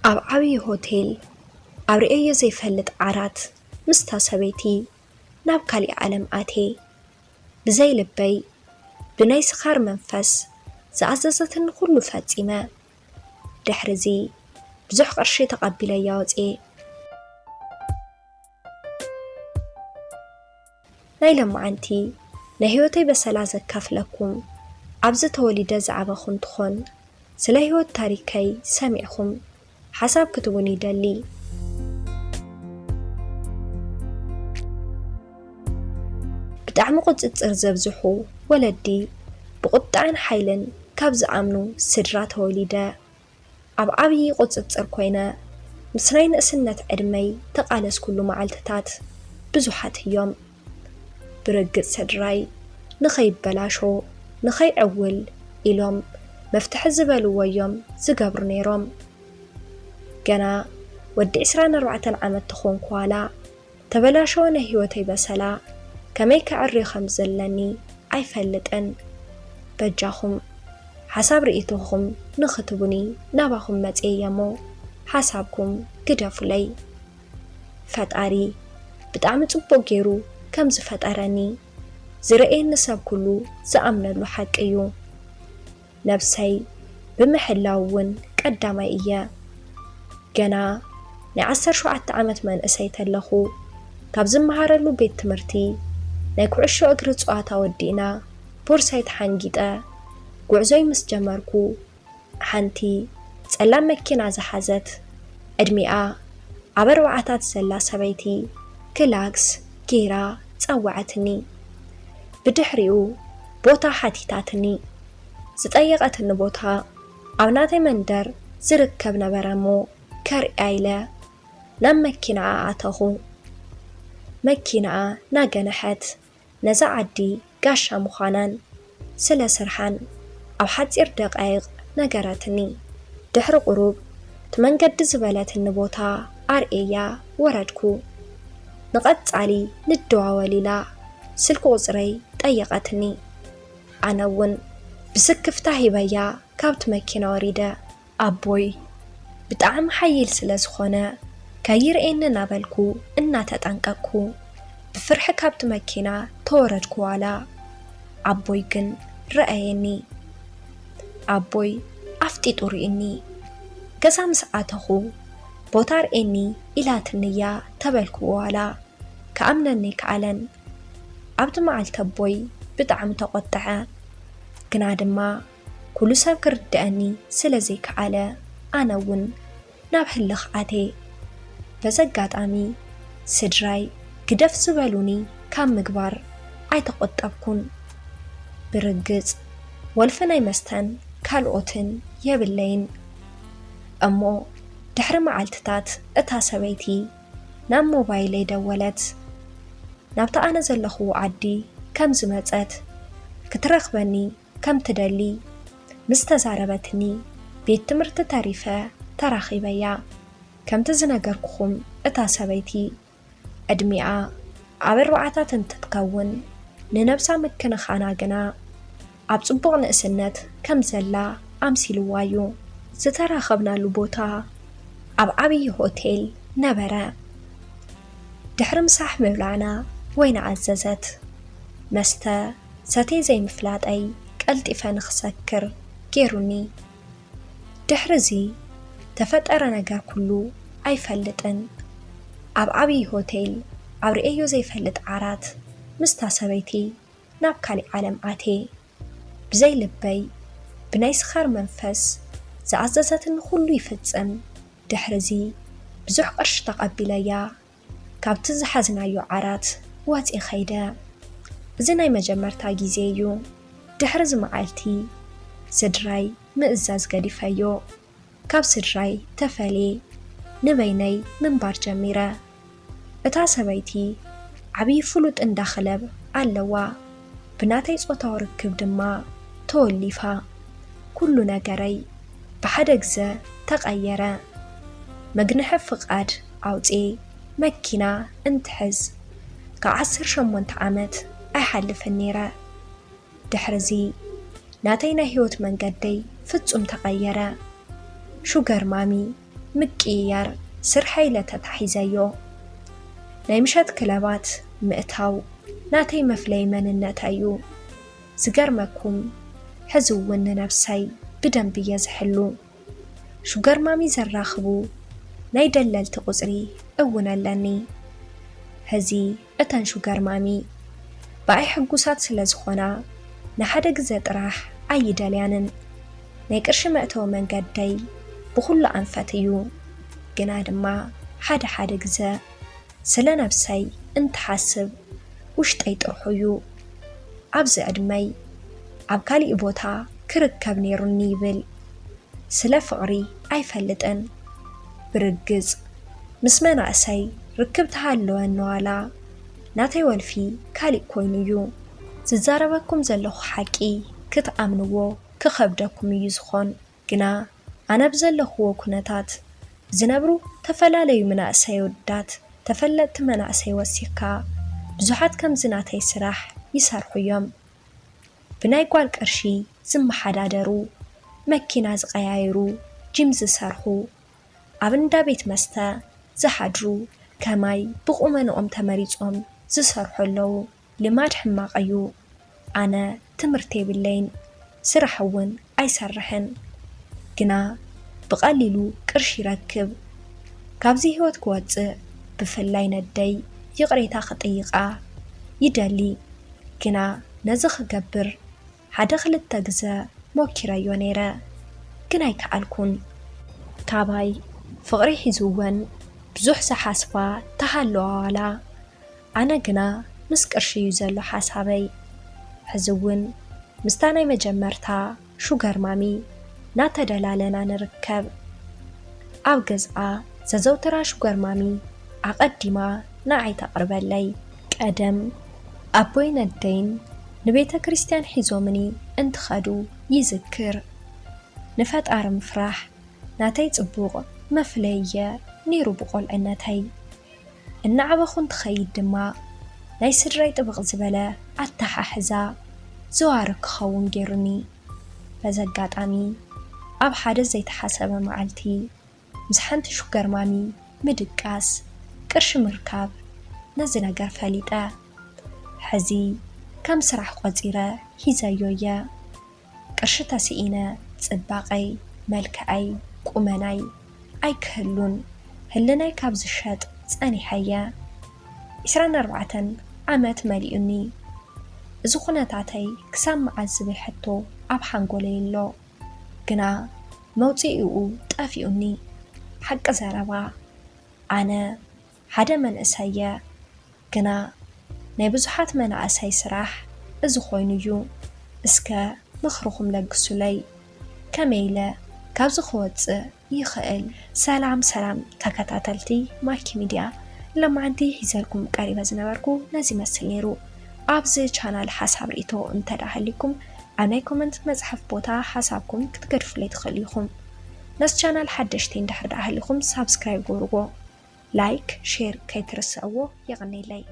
ኣብ ዓብዪ ሆቴል ኣብ ርእየዮ ዘይፈልጥ ዓራት ምስታ ሰበይቲ ናብ ካሊእ ዓለም ኣትየ። ብዘይ ልበይ ብናይ ስኻር መንፈስ ዝኣዘዘትኒ ኩሉ ፈጺመ። ድሕርዚ ብዙሕ ቅርሺ ተቐቢለያ ወጽኤ። ናይ ለማዓንቲ ናይ ህይወተይ በሰላ ዘካፍለኩም ኣብዚ ተወሊደ ዝዓበኹ እንትኾን ስለ ህይወት ታሪከይ ሰሚዕኹም ሓሳብ ክትቡን ይደሊ። ብጣዕሚ ቁፅፅር ዘብዝሑ ወለዲ ብቁጣዕን ሓይልን ካብ ዝኣምኑ ስድራ ተወሊደ ኣብ ዓብዪ ቁፅፅር ኮይነ ምስ ናይ ንእስነት ዕድመይ ተቓለስኩሉ መዓልትታት ብዙሓት እዮም። ብርግፅ ስድራይ ንኸይበላሾ ንኸይዕውል ኢሎም መፍትሒ ዝበልዎ እዮም ዝገብሩ ነይሮም። ገና ወዲ ዕስራን ኣርባዕተን ዓመት ተኾንኩ ዋላ ተበላሸወ ናይ ህይወተይ በሰላ ከመይ ከዕርዮ ከም ዘለኒ ኣይፈልጥን። በጃኹም ሓሳብ ርእይቶኹም ንኽትቡኒ ናባኹም መጽየ እሞ ሓሳብኩም ግደፉለይ። ፈጣሪ ብጣዕሚ ጽቡቕ ገይሩ ከም ዝፈጠረኒ ዝርእየኒ ሰብ ኩሉ ዝኣምነሉ ሓቂ እዩ። ነብሰይ ብምሕላው እውን ቀዳማይ እየ። ገና ናይ ዓሰርተ ሸውዓተ ዓመት መንእሰይ ተለኹ ካብ ዝመሃረሉ ቤት ትምህርቲ ናይ ኩዕሾ እግሪ ጸዋታ ወዲእና ቦርሳይ ተሓንጊጠ ጉዕዞይ ምስ ጀመርኩ ሓንቲ ጸላም መኪና ዝሓዘት ዕድሚኣ ኣብ ኣርባዓታት ዘላ ሰበይቲ ክላክስ ጌራ ጸወዐትኒ። ብድሕሪኡ ቦታ ሓቲታትኒ። ዝጠየቐትኒ ቦታ ኣብ ናተይ መንደር ዝርከብ ነበረ እሞ ከርእያ ኢለ ናብ መኪናኣ ኣተኹ። መኪናኣ ናገንሐት ነዛ ዓዲ ጋሻ ምዃናን ስለ ስርሓን ኣብ ሓጺር ደቃይቕ ነገረትኒ። ድሕሪ ቁሩብ እቲ መንገዲ ዝበለትኒ ቦታ ኣርእየያ ወረድኩ። ንቐጻሊ ንደዋወል ኢላ ስልኪ ቁጽረይ ጠየቐትኒ። ኣነ እውን ብስክፍታ ሂበያ ካብቲ መኪና ወሪደ። ኣቦይ ብጣዕሚ ሓይል ስለ ዝኾነ ከይርእየኒ እናበልኩ እናተጠንቀቅኩ ብፍርሒ ካብቲ መኪና ተወረድኩ ዋላ ኣቦይ ግን ረኣየኒ። ኣቦይ ኣፍጢጡ ርእኒ። ገዛ ምስ ኣተኹ ቦታ ርእየኒ ኢላትንያ ተበልኩ ዋላ ክኣምነኒ ከኣለን። ኣብቲ መዓልቲ ኣቦይ ብጣዕሚ ተቆጠዐ። ግና ድማ ኩሉ ሰብ ክርድኣኒ ስለ ዘይከኣለ ኣነ እውን ናብ ህልኽ ኣትየ። በዚ ኣጋጣሚ ስድራይ ግደፍ ዝበሉኒ ካብ ምግባር ኣይተቆጠብኩን። ብርግጽ ወልፊ ናይ መስተን ካልኦትን የብለይን። እሞ ድሕሪ መዓልትታት እታ ሰበይቲ ናብ ሞባይለይ ደወለት። ናብቲ ኣነ ዘለኽዎ ዓዲ ከም ዝመጸት ክትረኽበኒ ከም ትደሊ ምስ ተዛረበትኒ ቤት ትምህርቲ ተሪፈ ተራኺበያ። ከምቲ ዝነገርኩኹም እታ ሰበይቲ ዕድሚኣ ኣብ ኣርባዓታት እንትትከውን ንነብሳ ምክንኻና ግና ኣብ ጽቡቕ ንእስነት ከም ዘላ ኣምሲልዋ እዩ። ዝተራኸብናሉ ቦታ ኣብ ዓብዪ ሆቴል ነበረ። ድሕሪ ምሳሕ ምብላዕና ወይኒ ኣዘዘት። መስተ ሰትየ ዘይምፍላጠይ ቀልጢፈ ንኽሰክር ገይሩኒ። ድሕሪ እዚ ተፈጠረ ነገር ኩሉ ኣይፈልጥን። ኣብ ዓብዪ ሆቴል ኣብ ርእየዮ ዘይፈልጥ ዓራት ምስታ ሰበይቲ ናብ ካሊእ ዓለም ኣትየ። ብዘይ ልበይ ብናይ ስኻር መንፈስ ዝኣዘዘትኒ ኩሉ ይፍጽም። ድሕርዚ ብዙሕ ቅርሺ ተቐቢለያ ካብቲ ዝሓዝናዮ ዓራት ወጺ ኸይደ። እዚ ናይ መጀመርታ ግዜ እዩ። ድሕሪ እዚ መዓልቲ ስድራይ ምእዛዝ ገዲፈዮ። ካብ ስድራይ ተፈልየ ንበይነይ ምንባር ጀሚረ። እታ ሰበይቲ ዓብዪ ፍሉጥ እንዳ ክለብ ኣለዋ። ብናተይ ጾታዊ ርክብ ድማ ተወሊፋ። ኩሉ ነገረይ ብሓደ ግዘ ተቐየረ። መግንሒ ፍቓድ ኣውፅኤ መኪና እንትሕዝ ካብ ዓሰርተ ሸሞንተ ዓመት ኣይሓልፍን ነይረ። ድሕርዚ ናተይ ናይ ህይወት መንገደይ ፍጹም ተቐየረ። ሹገር ማሚ ምቅይያር ስርሐይ ኢለ ተታሒዘዮ። ናይ ምሸት ክለባት ምእታው ናተይ መፍለይ መንነት እዩ። ዝገርመኩም፣ ሕዚ እውን ንነብሰይ ብደንቢ እየ ዝሕሉ። ሹገር ማሚ ዘራኽቡ ናይ ደለልቲ ቁጽሪ እውን ኣለኒ። ሕዚ እተን ሹገር ማሚ ብኣይ ሕጉሳት ስለ ዝኾና፣ ንሓደ ግዘ ጥራሕ ኣይደልያንን። ናይ ቅርሺ መእተዊ መንገደይ ብኹሉ ኣንፈት እዩ። ግና ድማ ሓደ ሓደ ግዘ ስለ ነብሰይ እንትሓስብ ውሽጠይ ጥርሑ እዩ። ኣብዚ ዕድመይ ኣብ ካሊእ ቦታ ክርከብ ነይሩኒ ይብል። ስለ ፍቕሪ ኣይፈልጥን። ብርግጽ ምስ መናእሰይ ርክብ ተሃለወኒ ዋላ ናተይ ወልፊ ካሊእ ኮይኑ እዩ። ዝዛረበኩም ዘለኹ ሓቂ ክትኣምንዎ ክኸብደኩም እዩ ዝኾን። ግና ኣነ ብዘለኽዎ ኩነታት ዝነብሩ ተፈላለዩ መናእሰይ ኣወዳት ተፈለጥቲ መናእሰይ ወሲኽካ ብዙሓት ከምዚ ናተይ ስራሕ ይሰርሑ እዮም። ብናይ ጓል ቅርሺ ዝመሓዳደሩ፣ መኪና ዝቐያይሩ፣ ጂም ዝሰርሑ፣ ኣብ እንዳ ቤት መስተ ዝሓድሩ፣ ከማይ ብቑመንኦም ተመሪጾም ዝሰርሑ ኣለዉ። ልማድ ሕማቕ እዩ። ኣነ ትምህርቲ የብለይን፣ ስራሕ እውን ኣይሰርሕን። ግና ብቐሊሉ ቅርሺ ይረክብ። ካብዚ ህይወት ክወጽእ ብፍላይ ነደይ ይቕሬታ ክጥይቓ ይደሊ። ግና ነዚ ክገብር ሓደ ክልተ ግዘ ሞኪረዮ ነይረ፣ ግን ኣይከኣልኩን። ካባይ ፍቕሪ ሒዝወን ብዙሕ ዝሓስባ ተሃለዋ ዋላ፣ ኣነ ግና ምስ ቅርሺ እዩ ዘሎ ሓሳበይ። ሕዚ እውን ምስታ ናይ መጀመርታ ሹገር ማሚ ናተደላለና ንርከብ። ኣብ ገዝኣ ዘዘውትራ ሹገር ማሚ ኣቐዲማ ንዓይ ተቕርበለይ። ቀደም ኣቦይን ኣደይን ንቤተ ክርስቲያን ሒዞምኒ እንትኸዱ ይዝክር። ንፈጣሪ ምፍራሕ ናተይ ጽቡቕ መፍለይየ ነይሩ ብቆልዕነተይ። እናዓበኹ እንትኸይድ ድማ ናይ ስድራይ ጥብቕ ዝበለ ኣተሓሕዛ ዘዋሪ ክኸውን ገይሩኒ። በዚ ኣጋጣሚ ኣብ ሓደ ዘይተሓሰበ መዓልቲ ምስ ሓንቲ ሹገር ማሚ ምድቃስ ቅርሺ ምርካብ ነዚ ነገር ፈሊጠ። ሕዚ ከም ስራሕ ቆጺረ ሒዘዮ እየ። ቅርሺ ተስኢነ ጽባቐይ፣ መልክዐይ፣ ቁመናይ ኣይክህሉን ህልናይ ካብ ዝሸጥ ጸኒሐ እየ። ዕስራን ኣርባዕተን ዓመት መሊኡኒ። እዚ ኩነታተይ ክሳብ መዓስ ዝብል ሕቶ ኣብ ሓንጎለይ ኣሎ። ግና መውጽኢኡ ጠፊኡኒ። ሓቂ ዘረባ ኣነ ሓደ መንእሰይ እየ። ግና ናይ ብዙሓት መናእሰይ ስራሕ እዚ ኮይኑ እዩ። እስከ ምኽርኹም ለግሱለይ። ከመይ ኢለ ካብዚ ክወጽእ ይኽእል? ሰላም ሰላም ተከታተልቲ ማኪ ሚድያ፣ ሎማዓንቲ ሒዘልኩም ቀሪበ ዝነበርኩ ነዚ ይመስል ነይሩ። ኣብዚ ቻናል ሓሳብ ርእይቶ እንተ ደኣ ሃልይኩም ኣብ ናይ ኮመንት መጽሓፍ ቦታ ሓሳብኩም ክትገድፉለይ ትኽእሉ ኢኹም። ነዚ ቻናል ሓደሽቲ እንድሕር ደኣ ሃልይኩም ሳብስክራይብ ግበርዎ። ላይክ፣ ሼር ከይትርስዕዎ። የቐንየለይ።